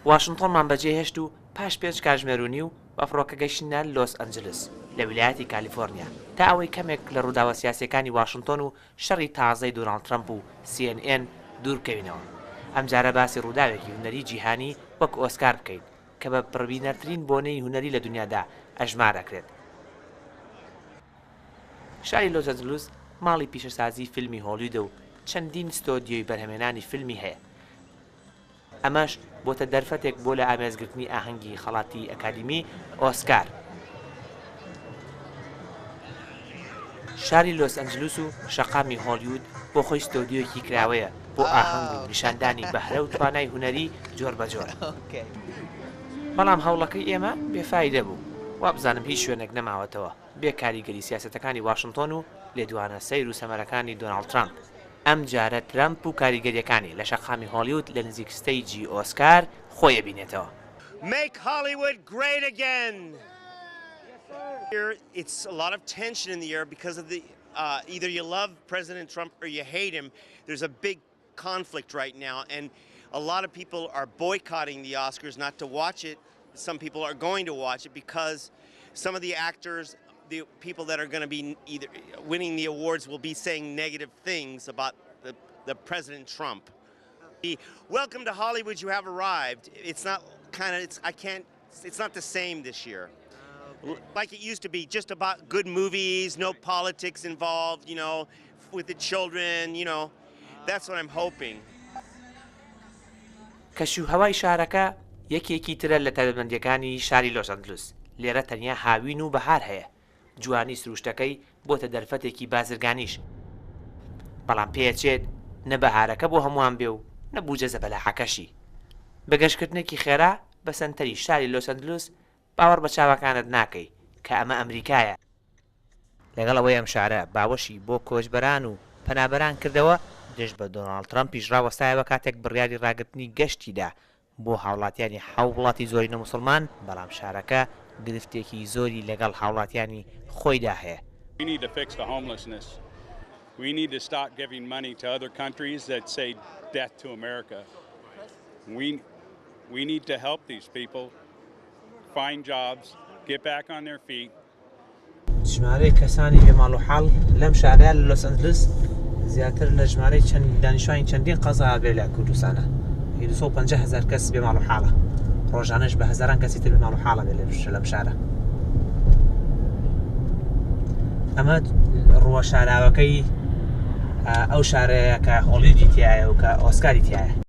واشنتۆنمان بەجێهێشت و پاش پێنج کاژمێر و نیو بە فڕۆکە گەیشتینە لۆس ئەنجلس لە ویلایەتی کالیفۆرنیا تا ئەوەی کەمێک لە ڕووداوە سیاسییەکانی واشنتۆن و شەڕی تازەی دۆناڵد ترەمپ و سی ئێن ئێن دوور بکەوینەوە. ئەمجارە باسی ڕووداوێکی هونەری جیهانی وەک ئۆسکار بکەین کە بە پڕبینەرترین بۆنەی هونەری لە دونیادا ئەژمار ئەکرێت. شاری لۆس ئەنجلس ماڵی پیشەسازی فیلمی هۆڵیودە و چەندین ستۆدیۆی بەرهەمهێنانی فیلمی هەیە. ئەمەش بۆتە دەرفەتێک بۆ لە ئامێزگرتنی ئاهەنگی خەڵاتی ئەکادیمی ئۆسکار. شاری لۆس ئەنجلوس و شەقامی هۆڵیود بۆ خۆی ستۆدیۆیەکی کراوەیە بۆ ئاهەنگ و نیشاندانی بەهرە و توانای هونەری جۆربەجۆر. بەڵام هەوڵەکەی ئێمە بێ فایدە بوو. وابزانم هیچ شوێنێک نەماوەتەوە بێ کاریگەری سیاسەتەکانی واشنتۆن و لێدوانە سەیر و سەمەرەکانی دۆناڵد ترەمپ. ئەمجارە ترەمپ و کاریگەرییەکانی لە شەقامی هۆڵیود لە نزیک ستەیجی ئۆسکار خۆی ئەبینێتەوە. Make Hollywood great again! It's a lot of tension in the air because of the either you love President Trump or you hate him. There's a big conflict right now and a lot of people are boycotting the Oscars not to watch it. Some people are going to watch it because some of the actors, the people that are going to be either winning the awards will be saying negative things about the, the President Trump. Welcome to Hollywood, you have arrived. It's not kind of, it's, I can't, it's not the same this year. Like it used to be, just about good movies, no politics involved, you know, with the children, you know. That's what I'm hoping. کەشوهەوای شارەکە یەکێکی ترە لە تایبەتمەندییەکانی شاری لۆس ئەنجلس، لێرە تەنیا هاوین و بەهار هەیە، جوانی سروشتەکەی بۆتە دەرفەتێکی بازرگانیش، بەڵام پێیەچێت نە بەهارەکە بۆ هەمووان بێ و نە بوجە زەبەلاحەکەشی. بە گەشتکردنێکی خێرا بە سەنتەری شاری لۆس ئەنجلس باوەڕ بە چاوەکانت ناکەی کە ئەمە ئەمریکایە، لەگەڵ ئەوەی ئەم شارە باوەشی بۆ کۆچبەران و پەنابەران کردەوە، دژ بە دۆناڵد ترەمپیش ڕاوەستایەوە کاتێک بڕیاری ڕاگرتنی گەشتی دا بۆ هاوڵاتیانی حەو وڵاتی زۆرینە موسڵمان، بەڵام شارەکە گرفتێکی زۆری لەگەڵ هاوڵاتیانی خۆیدا هەیە. We need to fix the homelessness. We need to stop giving money to other countries that say death to America. We, we need to help these people find jobs, get back on their feet. ژمارەی کەسانی بێ ماڵ و حاڵ لەم شارە لە لۆس ئەنجلس زیاتر لە ژمارەی چەند دانیشتوانی چەندین قەزا بێ لە کوردستانە. 250 هەزار کەس بێ ماڵ و حاڵە. ڕۆژانەش بە هەزاران کەسی تر بێ ماڵ و حاڵە بێ لەم شارە. ئەمە ڕووە شاراوەکەی ئەو شارەیە کە هۆڵیودی تایە و کە ئۆسکاری تایە.